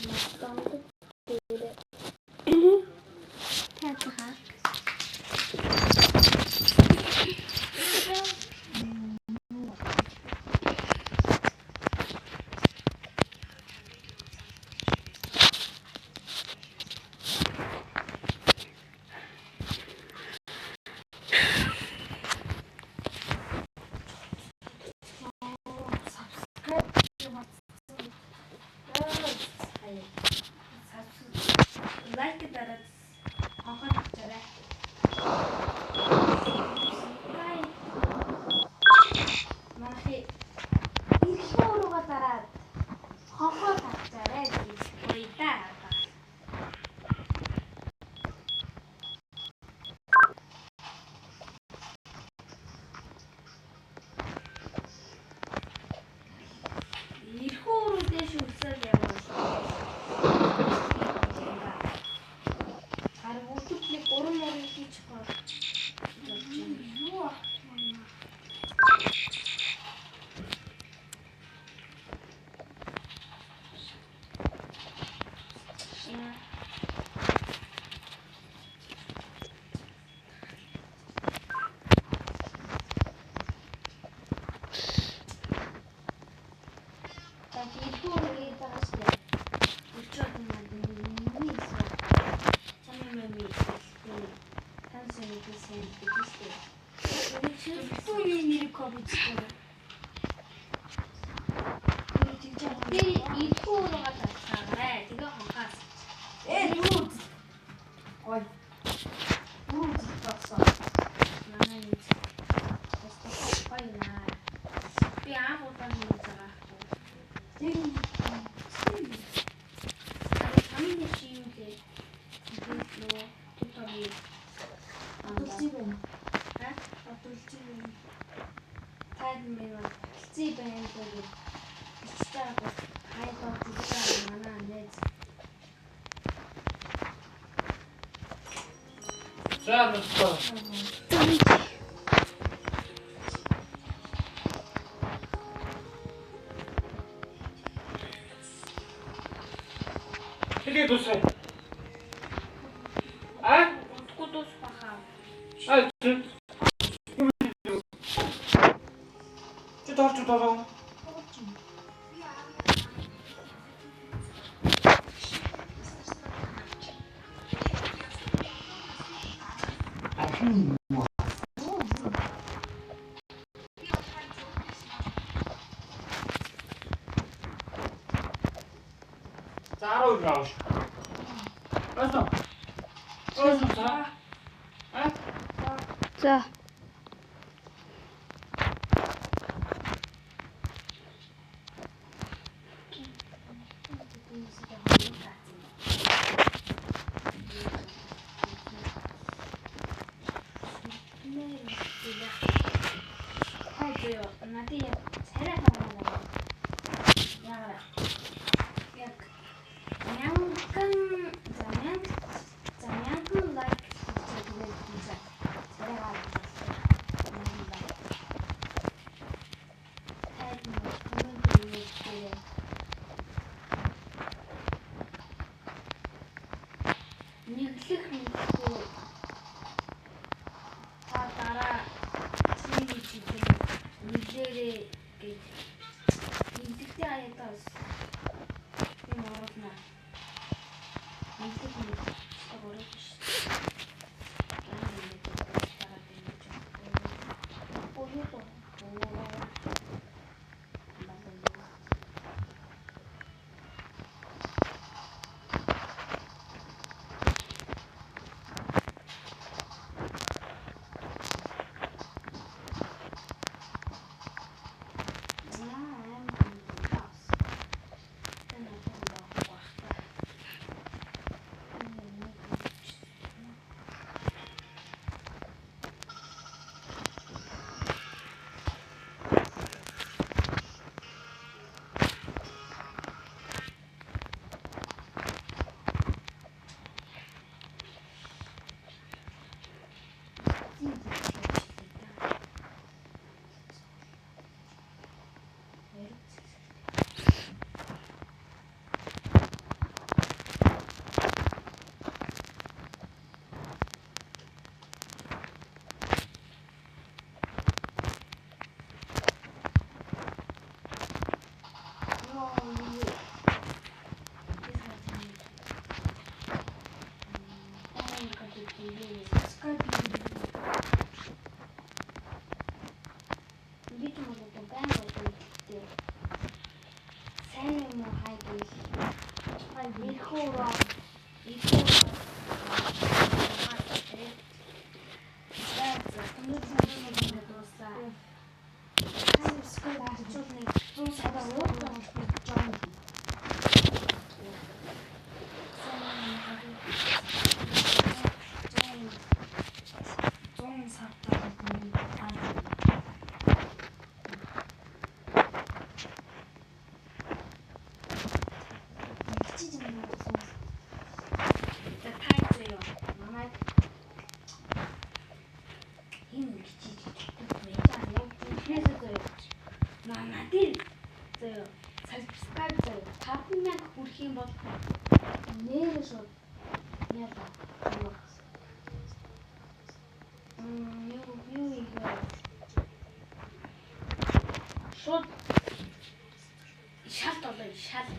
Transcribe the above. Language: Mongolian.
Дондог. Таацгаа. Лайк дараад хонхоод авчаарай. Манайхи эрхүү рүүгээ дараад хонхоод авчаарай гэж гоё да. Эрхүү рүү дээш өсөөл яваа. Харин өдөрт нэг 3 морин хийж болж байна. Юу ахмаа. За эрхүү рүү гээд байгаа шүү дээ. Өчигдөр надад миний эсвэл чамын мами тансан гэсэн гэдэг шүү дээ. Түүний нэрийг копи хийсэн. Би эрхүү рүүгээ татгаарай. Тэгээ хонхоос. Э юу? Ой. Юу зогсоо. Манай нэг бас гоё наа. Би анх удаа нэг байгаа. Тэр Чамын нэр чи юу лээ? Нөө тутаги. одолжиг байна. Ха? Одолжиг байна. Таад минь баталцсан байна гэж бичиж байгаа бол хайдаа тэгж байгаа манай найз. За нүстэ. Хэлээ дуусгая. А? Удахгүй дуусах баха. А чи. Чи дорч дороо. Ахин. За 12 ааш. Асан. Асан за. А? За. Хай зөө надад яг царай хамаараа. Яагаад? Яг мянган за мянга за мянган лайк хийчихээ тэгээд царай гаргах. Ирхүү рүү. Ирхүү рүү. За за түнэт ингээд дууслаа. Subscribe хийчихвэл нэг 100 сар уур join. Зуун сартаа байна. Хичээж юм уу? За та заяа. Манай энэ хичээж чадахгүй байж байгаа. Яг тийхнээсээ заяа. Манай дээр заяа. Subscribe заяа. 5000 хүрэх юм бол нэрээ шууд яла. Юу юу их вэ? Шууд шал долоо шал.